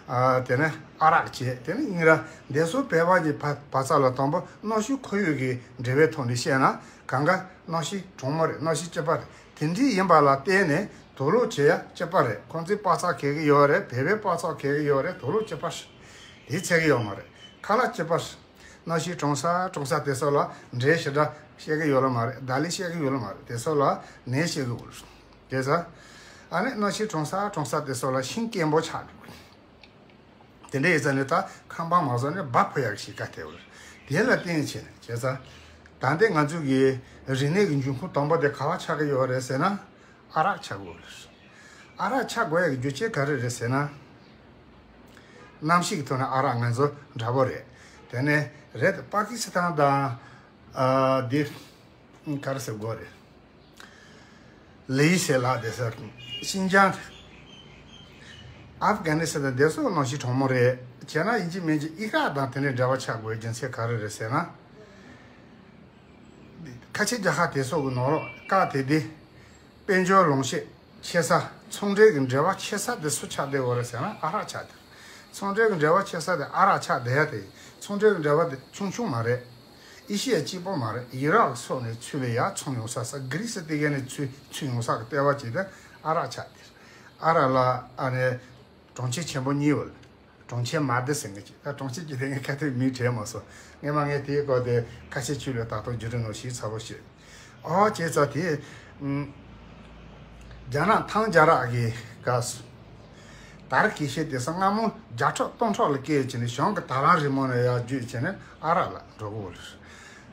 ཨ་དེ་ནས་ཨ་རག་བྱས། དེ་ནས་ཡིན་ར་འདས་སོ་བོད་པ་གྱི་བ་བ་ཚ་ལ་དང་པོ་གནམ་གཤིས་ཁོར་ཡུག་གི་འབྲེལ་བའི་ཐོག་ནས་བཤད་ན། གང་ག་གནམ་གཤིས་གྲང་མོ་རེད། གནམ་གཤིས་སྐྱིད་པ་རེད། དེ་འདྲའི་ཡིན་པ་ལ་བརྟེན་ནས་དུག་སློག་བྱེད་ཡ་སྐྱིད་པ་རེད། ཁོང་ཚོའི་པ་ཚག་གས་ཀྱི་ཡོད་རེད། བོད་པའི་པ་ཚག་གས་ཀྱི་ཡོད་རེད། དུག་སློག་སྐྱིད་པ་རེད། དེ་ཚད་ཀྱི་ཡོད་མ་རེད། ཁ་ལག་སྐྱིད་པ་རེད། གནམ་གཤིས་གྲང་ས་གྲང་ས་དེ་ཚོ་ལ་འགྲེལ་ཞེ་དྲག་བཤད་ཀྱི་ཡོད་ལ་མ་རེད། བརྡ་ལན་བཤད་ཀྱི་ཡོད་ལ་མ་རེད། དེ་ཚོ་ལ་ནད་བཤད་ཀྱི་ཡོད་རེད། དེ་ཚོ་ཨ་ནི་གནམ་གཤིས་གྲང་ས་གྲང་ས་དེ་ཚོ་ལ་ཤིང་སྐམ་པོ་ཆགས་འགྲོ་གི་རེད། དེ་འདྲ་ཡིན་ཙང་ནི་ད་ཁང་པ་མ་བཟོ་ནས་སྦྲ་ཕབ་ཡག་གི་གཞིས་ཀ་དེ་ཡོད་རེད། དེ་ལ་བརྟེན་བྱས་ནས་བྱས་ཙང་། ད་ལྟའི་ང་ཚོ་གི་རིག་གནས་ཀྱི་འབྱུང་ཁུངས་དང་པོ་དེ་ག་བ་ཆགས་ཀྱི་ཡོད་རེད་ཟེར་ན། ཨ་རག་ཆགས་དགོས་རེད། ཨ་རག་ཆགས་དགོས་ཡག་གི་རྒྱུ་རྐྱེན་ག་རེ་རེད་ཟེར་ན། གནམ་གཤིས་ཀྱི་ཐོག་ནས་ཨ་རག་ང་ཚོ་འདྲ་པོ་རེད། དེ་ནས་རེད། པ་ཀི་སི་ཐན་དང་། ཨ་འདི་ག་རེ་ཟེར་དགོས་རེད། ལི་ཡི་ཟེར་ལགས་དེ་ཟེར། ཤིན་ཅང་། ཨབ་གྷ་ནི་སི་ཐན་དེ་ཚོ་གནམ་གཤིས་གྲང་མོ་རེད། བྱས་ན་ཡིན་གཅིག་མིན་གཅིག་ཨི་རག་དང་དེ་ནས་འབྲེལ་བ་ཆགས་དགོས་རྒྱུ་མཚན་ག་རེ་རེད་ཟེར་ན། ཁ་ཆེ་རྒྱལ་ཁབ་དེ་ཚོ་གི་ནང་ལོགས་ཀ་དེ་དེ། དཔལ་འབྱོར་ལོངས་སྤྱོད་ཆེ་ས། ཚོང་འབྲེལ་གྱི་འབྲེལ་བ་ཆེ་ས་དེ་སུ་ཆགས་བསྡད་ཡོད་རེད་ཟེར་ན། ཨ་རག་ཆགས་བསྡད། ཚོང་འབྲེལ་གྱི་འབྲེལ་བ་ཆེ་ས་དེ་ཨ་རག་ཆགས་བསྡད་ཡ་དེ། ཚོང་འབྲེལ་གྱི་འབྲེལ་བ་དེ་ཆུང་ཆུང་མ་རེད། ཨེ་ཤི་ཡ་གཅིག་པོ་མ་རེད། ཡི་རག་སོགས་ནས་ཚུར་ལ་ཡར་ཚུར་ཡོང་ས་ས། གྷི་རི་སི་དེ་ག་ནས་ཚུར་ཚུར་ཡོང་ས་གི་ལྟེ་བ་ཅིག་དེ་ཨ་རག་ཆགས་བསྡད། ཨ་རག་ལ་ཨ་ནི་གྲོང་ཁྱེར་ཆེན་པོ་གཉིས་ཡོད། གྲོང་ཁྱེར་མ་དི་ཟེར་མཁན་ཅིག་ད་གྲོང་ཁྱེར་གྱི་དེ་ངས་ཁ་ཐུག་མིང་དྲན་མ་སོང་། སྔས་མ་ངས་དེའི་སྐོར་དེ་ཁ་ཤས་ཆུ་ལོས་ཏག་ཏག་བརྒྱུད་རིམ་ནང་ཞིག་ཚ་པོ་བཤད། ཨོ་བྱས་ཙང་དེ། ཨུམ། རྒྱ་ནག་ཐང་རྒྱལ་རབས་ཀྱི་སྐབས་སུ། དར་གྱི་ཤེད་དེ་སྔ་མོ་བརྒྱ་ཕྲག་སྟོང་ཕྲག་ལ་སྐྱེས་བྱས་ནས་གཞུང་གི་དར་ལམ་རིང་མོ་ནས་ཡར་བརྒྱུད་བྱས་ནས་ཨ་རག་ལ་འགྲོ་གི་ཡོད་རེད།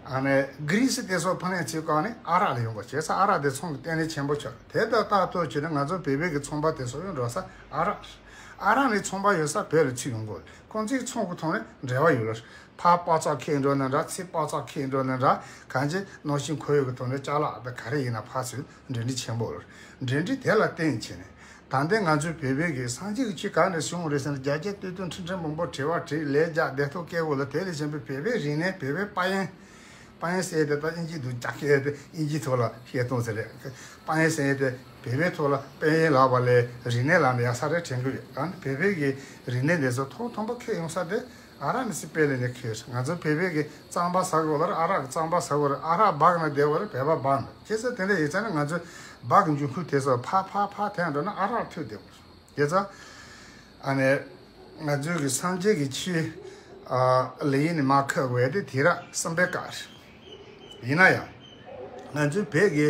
ཨ་ནི་གྷི་རི་སི་དེ་ཚོ་ཕར་ནས་ཚུར་བཀག་ནས་ཨ་རག་ལ་ཡོང་པ་བྱས་ཙང་ཨ་རག་དེ་ཚོང་གི་ལྟེ་གནས་ཆེན་པོ་ཆགས། དེ་ལྟར་ལྟ་ཐུབ་བྱས་ནས་ང་ཚོ་བོད་པའི་གི་ཚོང་པ་དེ་ཚོ་ཡང་འགྲོ་ས་ཨ་རག་རེད། ཨ་རག་ནས་ཚོང་པ་ཡོད་ས་བོད་ལ་ཚུར་ཡོང་གི་ཡོད་རེད། ཁོང་ཚོའི་ཚོང་གི་ཐོག་ནས་འབྲེལ་བ་ཡོད་རེད། ཕར་པ་ཚག་ཁྱེར་འགྲོ་ན་འདྲ། ཚུར་པ་ཚག་ཁྱེར་འགྲོ་ན་འདྲ། གང་ཅི་གནམ་གཤིས་ཁོར་ཡུག་གི་ཐོག་ནས་ཅ་ལག་དང་ག་རེ་ཡིན་ན་ཕར་ཚུར་འབྲེལ་འདྲིས་ཆེན་པོ་རེད། འབྲེལ་འདྲིས་དེ་ལ་བརྟེན་བྱས་ནས། ད་ལྟའི་ང་ཚོའི་བོད་པའི་གི་སངས་རྒྱས་ཀྱི་ཆོས་ག་ནས་བྱུང་རེད་ཟེར་ན། རྒྱ་སྐད་སྟོད་དུ་ཁྲི་ཁྲི་འབུམ་པོ་བྲིས་པ་བྲིས། ལས་རྒྱ་སྡེ་ཐོག་སྐད་འོག་ལ་དེ་ལས་གཞན་པའི་བོད་པའི་རིག་གནས། བོད་པའི་པ་ཡན། པ་ཡན་ཟེར་དེ་ད་ཨིན་ཇི་འདུག་རྒྱ་སྐད་དེ་ཨིན་ཇིའི་ཐོག་ལ་བཤད་སྟངས་ཟེར་རེད། པ་ཡན་ཟེར་དེ་བོད་པའི་ཐོག་ལ་པ་ཡན་ལབ་པ་ལས་རིག་གནས་ལབ་ན་ཡག་ས་རེད་དྲན་གི་ཡོད། ཨ་ནི་བོད་པའི་གི་རིག་གནས་དེ་ཚོ་ཐོག་མཐོན་པོ་འཁྱེར་ཡོང་ས་དེ་ཨ་རག་ནས་སི་པེ་ལི་ནས་འཁྱེར། ང་ཚོ་བོད་པའི་གི་རྩམ་པ་ཟ་དགོས་ལ་ཨ་རག་གི་རྩམ་པ་ཟ་དགོས་རེད། ཨ་རག་སྦག་ན་བསྡད་དགོས་རེད། བོད་པ་སྦག་ན། ཁྱེད་ཚོ་དེ་འདྲ་ཡིན་ཙང་ནི་ང་ཚོ་སྦག་གི་འབྱུང་ཁུངས་དེ་ཚོ་ཕར་ཕར་ཕར་འཐེན་འགྲོ་ན་ཨ་རག་ཐུག་བསྡད་དགོས་རེད། དེ་ཚོ་ཨ་ནི་ང་ཚོའི་གི་སངས་རྒྱས་ཀྱི་ཆོས་ཨ་ལེ་ཡིན་ནི་མ་ཁ་བས་དེ་དུས་རབས་གསུམ་པའི་སྐབས་རེད། ཡིན་ན་ཡང་། ང་ཚོའི་བོད་ཀྱི་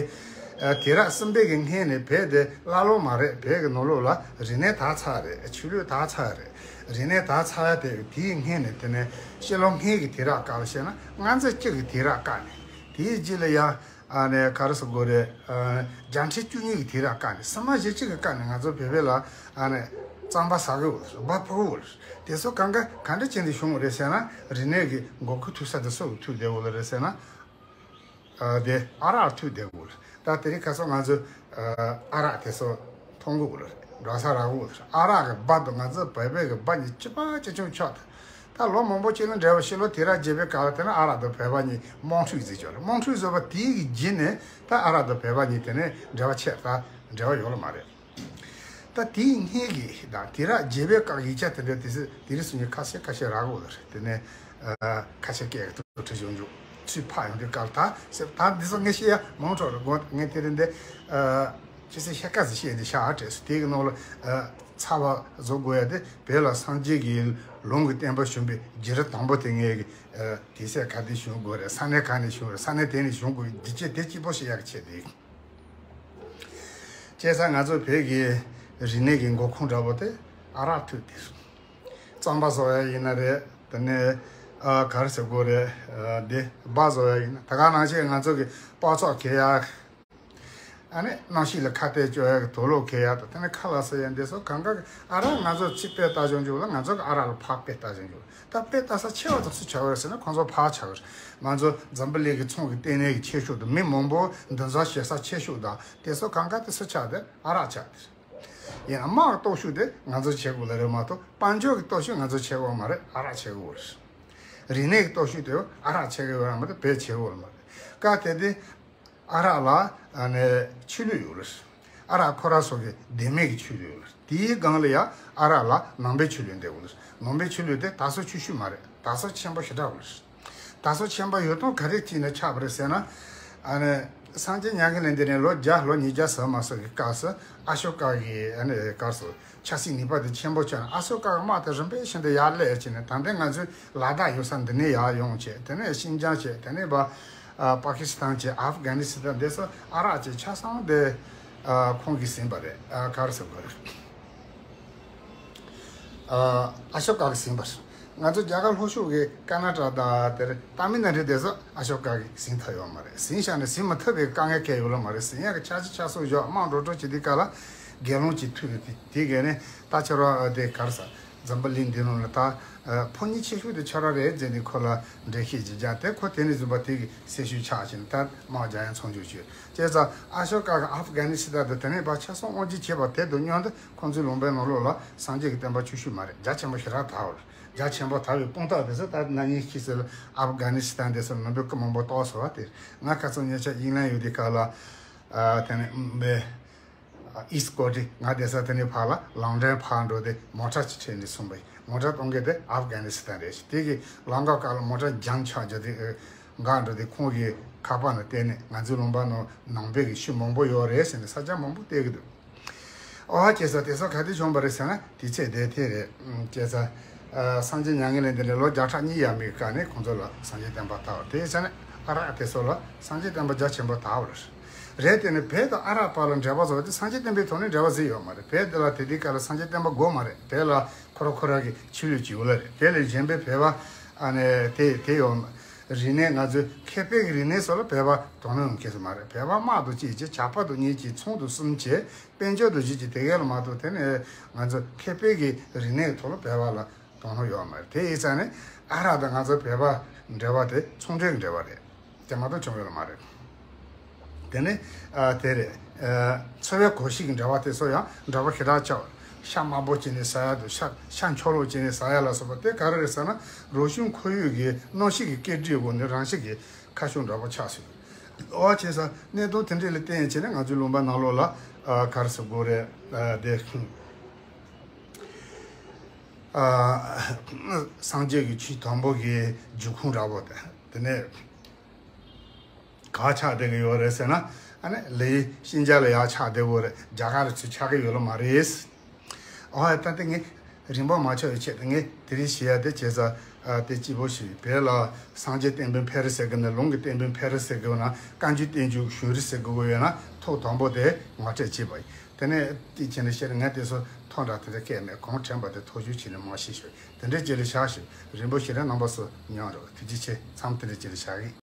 ཨ་དུས་རབས་གསུམ་པའི་གི་སྔོན་ནས་བོད་དེ་ཀླ་ཀློ་མ་རེད། བོད་ཀྱི་ནང་ལོགས་ལ་རིག་གནས་དར་ཚར་རེད། ཆོས་ལུགས་དར་ཚར་རེད། རིག་གནས་དར་ཚར་ཡ་དེ་དེའི་སྔོན་ནས་དེ་ནས་སྤྱི་ལོ་སྔོན་གྱི་དུས་རབས་སྐབས་ལ་བཤད་ན་ལྔ་བརྒྱ་གཅིག་གི་དུས་རབས་སྐབས་ནས། དེའི་རྗེས་ལ་ཡང་ཨ་ནི་ག་རེ་ཟེར་དགོས་རེད། ཨ་བརྒྱ་ཕྲག་བཅུ་གཉིས་ཀྱི་དུས་རབས་སྐབས་ནས། སྲིད་དམག་ཞེ་གཅིག་གི་སྐབས་ནས་ང་ཚོ་བོད་པའི་ལ་ཨ་ནི་རྩམ་པ་ཟ་གི་ཡོད་རེད། སྦག་ཕབ་ཀྱི་ཡོད་རེད། དེ་ཚོ་གང་ག་ག་འདྲ་བྱས་ནས་བྱུང་བ་རེད་ཟེར་ན། རིག་གནས་ཀྱི་འགོ་ཁུངས་ཐུག་ས་དེ་སུ་གིས་ཐུག་བསྡད་ཡོད་རེད་ཟེར་ན། ཨ་དེ་ཨ་རག་ཐུག་བསྡད་ཡོད་རེད། ད་དེ་རིང་ཁ་སང་ང་ཚོ་ཨ་རག་དེ་ཚོ་མཐོང་གི་ཡོད་རེད། འགྲོ་ས་རག་གི་ཡོད་རེད། ཨ་རག་གི་སྦག་དང་ང་ཚོ་བོད་པའི་གི་སྦག་གཉིས་ཅི་ཕ་ཅི་ཆུང་ཆགས་ཐལ། ད་ལོ་མང་པོ་ཅིག་ལ་འབྲེལ་བ། ཕྱི་ལོ་དུས་རབས་བརྒྱད་པའི་སྐབས་ལ་དེ་ནས་ཨ་རག་དང་བོད་པ་གཉིས་དམག་འཁྲུག་བཟོས་བྱུང་རེད། དམག་འཁྲུག་བཟོས་པ་དེའི་གི་རྗེས་ནས་ད་ཨ་རག་དང་བོད་པ་གཉིས་དེ་ནས་འབྲེལ་བ་ཆད། ད་འབྲེལ་བ་ཡོད་ལ་མ་རེད། ད་དེའི་སྔོན་གྱི་ད་དུས་རབས་བརྒྱད་པའི་སྐབས་ཡིག་ཆ་དེ་འདྲ་དེ་ཚོ་དེ་རིང་སང་ཉིན་ཁ་ཤས་ཁ་ཤས་རག་གི་ཡོད་རེད། དེ་ནས་ཨ་ཁ་ཤས་སྐད་ཀྱི་དུ་ཁྲིད་བྱུང་བྱུང་ཚུར་ཕར་ཡོང་དུས་སྐབས་ལ། ད་ཟེར་ད་འདི་ཚོ་ངས་བཤད་ཡ་མང་དྲགས་རེད། དགོངས། ངས་དེ་རིང་འདི་ཨ་ཅི་ཟེར། ཤ་སྐད་ཟིག་བཤད་འདི་ཤ་ཨ་བྲེས་སོང་། དེ་གི་ནང་ལ་ཨ་ཚ་བ་བཟོ་དགོས་ཡ་དེ། བོད་ལ་སངས་རྒྱས་ཀྱི་ལུང་གི་བསྟན་པ་བྱོན་པའི་བྱུ་རུ་དང་པོ་དེ་ངས་ཨ་དེ་ཚོ་ག་དུས་བྱུང་དགོས་རེད། ས་གནས་ག་ནས་བྱུང་རེད། ས་གནས་དེ་ནས་བྱུང་དགོས་རྒྱུ་རྐྱེན་དེ་གཅིག་པོ་བཤད་ཡག་ཆེད་དེ། བྱས་ཙང་ང་ཚོ་བོད་ཀྱི་རིག་གནས་ཀྱི་འགོ་ཁུངས་འདྲ་པོ་དེ་ཨ་རག་ཐུག་དེ། རྩམ་པ་བཟོ་ཡ་ཡིན་ན་རེད། དེ་ནས་ཨ་ག་རེ་ཟེར་དགོས་རེད། ཨ་དེ་སྦག་བཟོ་ཡ་ཡིན་ན། ད་ག་ནང་བཞིན་ང་ཚོ་གི་སྤགས་ཚག་གས་ཡ། ཨ་ནི་གནམ་གཤིས་ལ་ཁ་གཏད་གཅོག་ཡག་གི་དུག་ལོག་འཁེལ་ཡག་དང་། དེ་ནས་ཁ་ལག་ཟ་ཡག་འདི་ཚོ་གང་ག་གི་ཨ་རག་ང་ཚོ་ཕྱི་དཔེ་ལྟ་བྱུང་རྒྱུ་ལ། ང་ཚོ་གི་ཨ་རག་ལ་ཕག་དཔེ་ལྟ་བྱུང་རྒྱུ། ད་དཔེ་ལྟ་ས་ཆེ་བ་དང་སུ་ཆགས་ཡོད་རེད་ཟེར་ན། ཁོང་ཚོ་ཕག་ཆགས་ཡོད་རེད། ང་ཚོ་འཛམ་བུ་གླིང་གི་ཚོང་གི་ལྟེ་གནས་ཀྱི་ཆེ་ཤོས་དང་། མི་མང་པོ་འདུ་འཛོམས་བྱེད་ས་ཆེ་ཤོས་དང་། དེ་ཚོ་གང་ག་དེ་སུ་ཆགས་ཏེ། ཨ་རག་ཆགས་ཏེ། ཡིན་ན་དམག་གི་སྟོབས་ཤུགས་དེ་ང་ཚོ་བྱེད་དགོས་ལ་རེད་མ་གཏོགས། དཔལ་འབྱོར་གྱི་སྟོབས་ཤུགས་ང་ཚོ་བྱེད་དགོས་མ་རེད། ཨ་རག་བྱེད་དགོས་རེད། རིག་གནས་ཀྱི་སྟོབས་ཤུགས་དེ་ཨ་རག་བྱེད་དགོས་རེད་མ་གཏོགས་བོད་བྱེད་དགོས་མ་རེད། སྐབས་དེ་དུས་ཨ་རག་ལ་ཨ་ནི་ཆོས་ལུགས་ཡོད་རེད། ཨ་རག་ཁོ་རང་ཚོ་གི་བདེན་མེད་ཀྱི་ཆོས་ལུགས་ཡོད་རེད། དེའི་སྒང་ལ་ཡང་ཨ་རག་ལ་ནང་པའི་ཆོས་ལུགས་འདུས་ཡོད་རེད། ནང་པའི་ཆོས་ལུགས་དེ་དར་སྲོལ་ཆེ་ཤོས་མ་རེད། དར་སྲོལ་ཆེན་པོ་ཞེ་དྲག་ཡོད་རེད། དར་སྲོལ་ཆེན་པོ་ཡོད་སྟངས་ག་རེ་བྱས་ནས་ཆགས་པ་རེད་ཟེར་ན། ཨ་ནི་སངས་རྒྱས་མྱ་ངན་ལས་འདས་ནས་ལོ་བརྒྱ་ལོ་ཉིས་བརྒྱ་ཟིན་མ་ཟིན་གྱི་སྐབས་སུ་ཨ་ཤོ་ཀ་གི་ཨ་ནི་སྐབས་སུ་ཆབ་སྲིད་ནུས་པ་དེ་ཆེན་པོ་ཆགས་ནས། ཨ་ཤོ་ཀ་གི་དམག་དེ་རིམ་པས་བཞིན་དུ་ཡར་སླེབས་བྱས་ནས། ད་ལྟའི་ང་ཚོའི་ལ་དྭགས་ཡོད་ས་འདི་ནས་ཡར་ཡོང་བྱས། དེ་ནས་ཤིན་ཅང་བྱས། དེ་ནས་པ་ཨ་པ་ཀི་སི་ཐན་བྱས། ཨབ་གྷ་ནི་སི་ཐན། འདི་ཚོ་ཨ་རག་བྱས། ཆ་ཚང་དེ་ཨ་ཁོང་གིས་ཟིན་པ་རེད། ཨ་ག་རེ་ཟེར་དགོས་རེད། ཨ་ཨ་ཤོ་ཀ་གིས་ཟིན་པ་རེད། ང་ཚོ་རྒྱ་གར་ལྷོ་ཕྱོགས་ཀྱི་ཀར་ན་ཊ་ཀ་དང་དེར་ཏ་མིལ་ནཱ་ཌུ་དེ་ཚོ་ཨ་ཤོ་ཀ་གིས་ཟིན་ཐུབ་ཡོད་མ་རེད། ཟིན་བཞག་ནས་ཟིན་མ་ཐུབ་པའི་དཀའ་ངལ་གང་ཡང་ཡོད་ལ་མ་རེད། ཟིན་ཡག་གི་འཆར་གཞི་ཆ་ཚང་བཞག། དམག་འགྲོ་སྒྲོལ་བྱེད་དུས་སྐབས་ལ་རྒྱལ་བློན་གྱིས་ཐུག་ཡོད་དེ། དེ་གས་ནས་ད་ཁྱོད་རང་དེ་ག་རེ་ཟ། འཛམ་བུ་གླིང་འདི་ནང་ལ་ད་ཨ་ཕོ་ཉ་ཆེ་ཤོས་དེ་ཁྱོད་རང་རེད་ཟེར་ནས་ཁོ་ལ་འགྲེལ་བཤད་ཅིག་བརྒྱབ་སྟེ། ཁོ་དེ་ནས་བཟུང་པ་དེ་གི་སེམས་ཤུགས་ཆག་བྱས་ནས་ད་དམག་རྒྱག་ཡག་མཚམས་འཇོག་བྱས། བྱས་ཙང་ཨ་ཤོ་ཀ་གིས་ཨབ་གྷ་ནི་སི་ཐན་དང་དེ་ནས་པ་ཆབ་སྲིད་དབང་སྒྱུར་བྱས་པ་དེ་དང་མཉམ་དུ་ཁོང་ཚོའི་ལུང་པའི་ནང་ལོགས་ལ་སངས་རྒྱས་ཀྱི་བསྟན་པ་ཆུང་ཤོས་མ་རེད། རྒྱ་ཆེན་པོ་ཞེ་དྲག་དར་བ་རེད། རྒྱ་ཆེན་པོ་དར་བའི་དཔང་རྟགས་དེ་ཚོ་ད་ན་ནིང་ཕྱིས་སུ་ཨབ་གྷ་ནི་སི་ཐན་དེ་ཚོ་ནང་པའི་སྐུ་མང་པོ་བཏོགས་སོང་བ་དེ། ང་ཁ་སང་ཉེ་ཆར་དབྱིན་ལན་ཡོད་དུས་སྐབས་ལ་ཨ་དེ་ནས་པའི་ཨིསི་ཀོ་ཊི། ང་བསྡད་ས་དེ་ནས་ཕར་ལ་ལོན་ཌོན་ཕར་འགྲོ་དེ་མོ་ཊ་ཅིག་ཁྲིད་ནས་སོང་པ་ཡིན། མོ་ཊ་གཏོང་མཁན་དེ་ཨབ་གྷ་ནི་སི་ཐན་རེད། དེ་གི་ལམ་ཁ་སྐབས་ལ་མོ་ཊ་ཇམ་ཆགས་རྒྱུ་དེ་འགག་འགྲོ་དེ། ཁོང་གི་ཁ་པར་ནང་བལྟས་ནས། ང་ཚོའི་ལུང་པ་ནང་ནང་པའི་གི་ཤུལ་མང་པོ་ཡོད་རེད་ཟེར་ནས་ས་ཆ་མང་པོ་བལྟས་ཀྱི་འདུག། ཨོ་ཧ། བྱས་ཙང་དེ་ཚོ་ག་དུས་བྱུང་བ་རེད་ཟེར་ན། དུས་ཚོད་དེ་དེ་རེད། བྱས་ཙང་ཨ་སངས་རྒྱས་མྱ་ངན་ལས་འདས་ནས་ལོ་བརྒྱ་ཕྲག་གཉིས་ཡས་མས་ཀྱི་སྐབས་ནས་ཁོང་ཚོ་ལ་སངས་རྒྱས་བསྟན་པ་དར་བ་རེད། བྱས་ཙང་ཨ་རག་དེ་ཚོ་ལ་སངས་རྒྱས་བསྟན་པ་རྒྱ་ཆེན་པོ་དར་བ་རེད། རེད། དེ་ནས་བོད་དང་ཨ་རག་བར་ལ་འབྲེལ་བ་བཟོ་བ་དེ་སངས་རྒྱས་བསྟན་པའི་ཐོག་ནས་འབྲེལ་བ་བཟོས་ཡོད་མ་རེད། བོད་དེ་ལ་དེ་དུས་སྐབས་ལ་སངས་རྒྱས་བསྟན་པ་དགོས་མ་རེད། བོད་ལ་ཁོ་རང་ཁོ་རང་གི་ཆོས་ལུགས་ཅིག་ཡོད་ལ་རེད། དེ་ལས་གཞན་པའི་བོད་པ་ཨ་ནི་དེ་དེ་ཡོད་མ། རིག་གནས། ང་ཚོའི་མཁས་པའི་གི་རིག་གནས་སོགས་ལ་བོད་པ་དོ་སྣང་ཡོང་མཁན་ཞིག་མ་རེད། བོད་པ་དམག་དང་གཅིག་བྱས། ཇག་པ་དང་གཉིས་བྱས། ཚོང་དང་གསུམ་བྱས། དཔལ་འབྱོར་དང་བཞི་བྱས། དེ་གས་ལ་མ་གཏོགས། དེ་ནས་ང་ཚོ་མཁས་པའི་གི་རིག་གནས་ཐོག་ལ་བོད་པ་ལ་དོ་སྣང་ཡོད་མ་རེད། དེ་ཡིན་ཙང་ནས་ཨ་རག་དང་ང་ཚོ་བོད་པ་འབྲེལ་བ་དེ་ཚོང་འབྲེལ་གྱི་འབྲེལ་བ་རེད། དེ་མ་གཏོགས་བྱུང་ཡོད་མ་རེད། དེ་ནས་ཨ་དེ་རེད། ཨ་འཚོ་བའི་གོམས་གཤིས་ཀྱི་འབྲེལ་བ་དེ་ཚོ་ཡང་འདྲ་པོ་ཞེ་དྲག་ཆགས། ཤ་དམར་པོ་བྱས་ནས་ཟ་ཡ་དང་། ཤ་ཤ་མཆོད་ལོག་བྱས་ནས་ཟ་ཡ་ལ་སོགས་པ་དེ་ག་རེ་རེད་ཟེར་ན། རང་བྱུང་ཁོར་ཡུག་གི་གནམ་གཤིས་ཀྱི་སྐད་སྒྲའི་འོག་ནས་རང་བཞིན་གྱི་ཁ་ཕྱོགས་འདྲ་པོ་ཆགས་སོང་། ཨོ་བྱས་ཙང་གནད་དོན་དེ་འདྲས་ལ་བརྟེན་བྱས་ནས་ང་ཚོའི་ལུང་པ་ནང་ལོགས་ལ་ཨ་ག་རེ་ཟེར་དགོས་རེད། ཨ་དེ་ཨ་སངས་རྒྱས་ཀྱི་ཆོས་དང་པོ་གི་རྒྱུད་ཁུངས་འདྲ་པོ་དེ། དེ་ནས་ག་ཆགས་བསྡད་ཀྱི་ཡོད་རེད་ཟེར་ན། ཨ་ནི་ལི་ཤིན་ཅང་ལ་ཡར་ཆགས་བསྡད་ཡོད་རེད། རྒྱ་གར་ལ་ཚུར་ཆགས་ཀྱི་ཡོད་ལ་མ་རེད། ཨོ་ད་ལྟ་ངས་རིང་པོ་མ་ཆགས་པའི་ཆེད་དུ་ངས་དེ་རིང་བཤད་ཡ་དེ། བྱས་ཙང་ཨ་དེ་གཅིག་པོ་ཞིག། བོད་ལ་སངས་རྒྱས་བསྟན་པའི་འཕེལ་རིམ་ཟེར་གི་ན། ལུང་གི་བསྟན་པའི་འཕེལ་རིམ་ཟེར་གི་ན། བཀའ་འགྱུར་བསྟན་འགྱུར་གཞུང་རིམ་ཟེར་གི་ཡོད་ན། ཐོག་དང་པོ་དེ་ངོ་སྤྲོད་བྱས་པ་ཡིན། དེ་ནས་དེ་བྱས་ནས་བཤད་ན། ངས་དེ་ཚོ་ཐོག་འདྲ་དེ་འདྲ་བཀལ་མེད། གང་དྲན་པ་དེ་ཐོག་བརྗོད་བྱས་ནས་མར་བཤད་ཞོར། དེ་འདྲའི་ཅིག་ལ་བཞག་ཞིག། རིང་པོ་ཞིག་རེད། རྣམ་པ་ཚོ་ཉོན་རོགས། ཐུགས་རྗེ་ཆེ། མཚམས་དེ་འདྲའི་ཅིག་ལ་བཞག་གི།